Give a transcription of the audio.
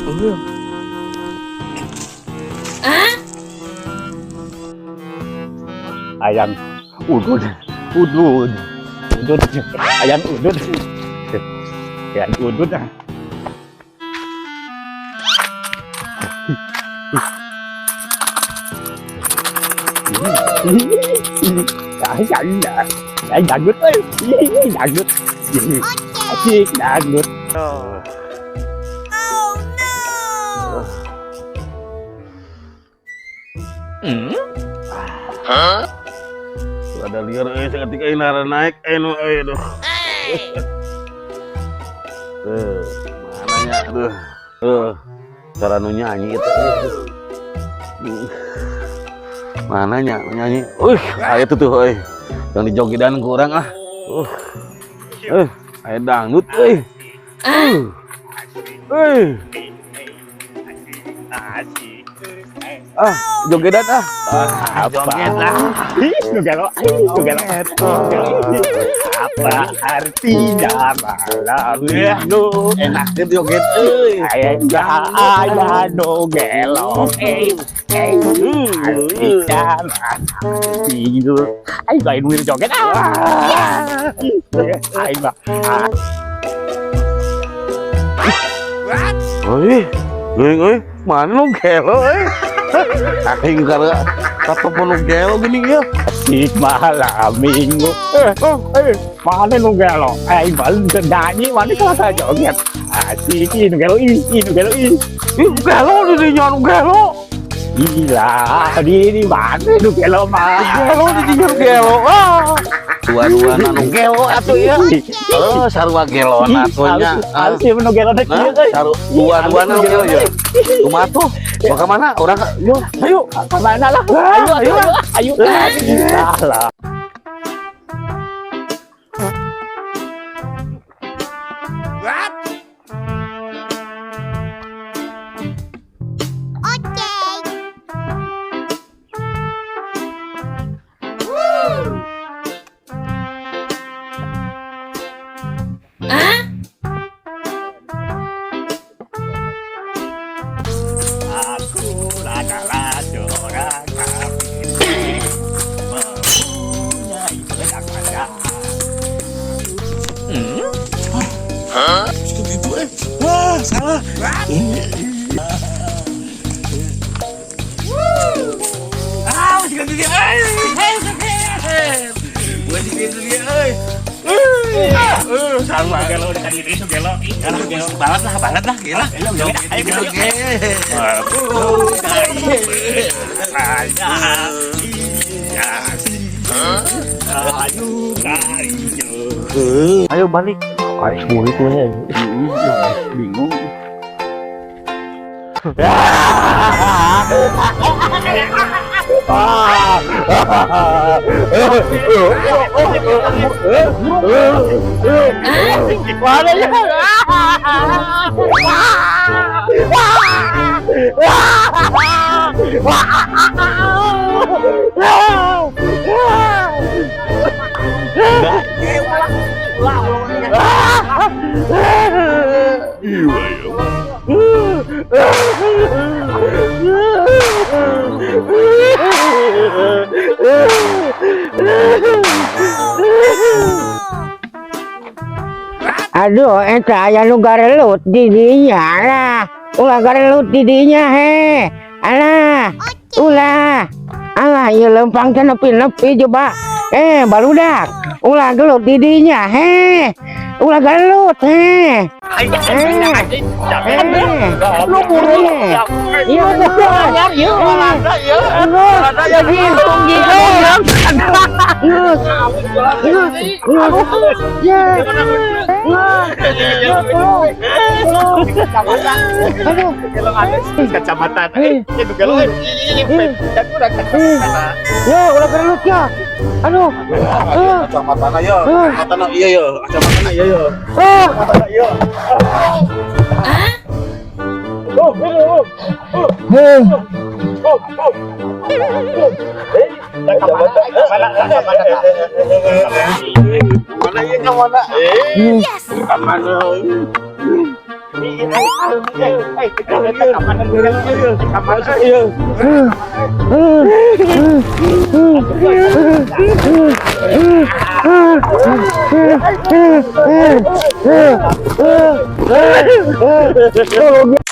Maju. Ayam udud, udud, udud, ayam udud, ayam udud ah. Dangdut, dangdut, asik dangdut. Oh no! Ada liar euy saketik euy nara naik euy nu euy aduh. Eh, mana nya aduh. Eh, cara nu nyanyi itu. Mana nya nyanyi? Aya tuh tuh euy. Yang dijogedan kurang ah. Aya dangdut euy. Euy. Ah, jogedan ah. Ah, joget lah. Ih, nu gelo, ih, nu gelo. Apa artinya malam minggu? Enak gitu joget euy. Aya aya nu gelo. Eh, eh, artinya malam minggu. Aing lain wir joget ah. Aing mah. Euy, geuning euy, mana nu gelo euy? Aing karena katopo nu gelo geuning ieu. Asik malam minggu. Eh, oh, eh, mana nu gelo? Aing mah nyanyi, mana salah joget. Asik ih nu gelo ih, ih nu gelo ih. Ih, gelo di dinya nu gelo. Gila, di mana nu gelo mah? Gelo di dinya nu gelo. Ah. Dua-duana nu gelo atuh ya. Oh, sarua gelona atuh nya. Halus sih nu gelo teh Nah, kieu euy. saru dua-duana nu gelo ya. Kumaha tuh? Mau ka mana? Urang yo, ayo. Ke mana lah? Ayo, ayo, ayo. Ayo. Lah. Aku adalah seorang kafir, mempunyai banyak kerajaan. Gitu eh. Wah, salah. Ah, masih ganti dia. Masih ganti dia, euy. Salah. Gelo udah tadi itu gelo. Banget lah, banget lah, gila. Ayo joget. Ayo balik. Ayo murid tuh ya. Bingung. Aduh, eta aya nu garelut di dinya lah. Ulah garelut di dinya he. Alah, ulah. Alah, ieu lempang teh nepi-nepi coba. Eh, barudak. Ulah gelut di dinya he. Ulah gelut he. Eh. Lu buru. Iya, Iya, iya. Geus. Geus. Geus. Ya. Aduh. Kacamata. Itu gelo. Ya, ulah gelut ya. Aduh. Kacamata ya, kacamata iya ya, kacamata iya ya. Ah. Kacamata iya. Heh. Mana ieu Mana? Yes. Kamana? Kamana? Kamana ieu? Tolong.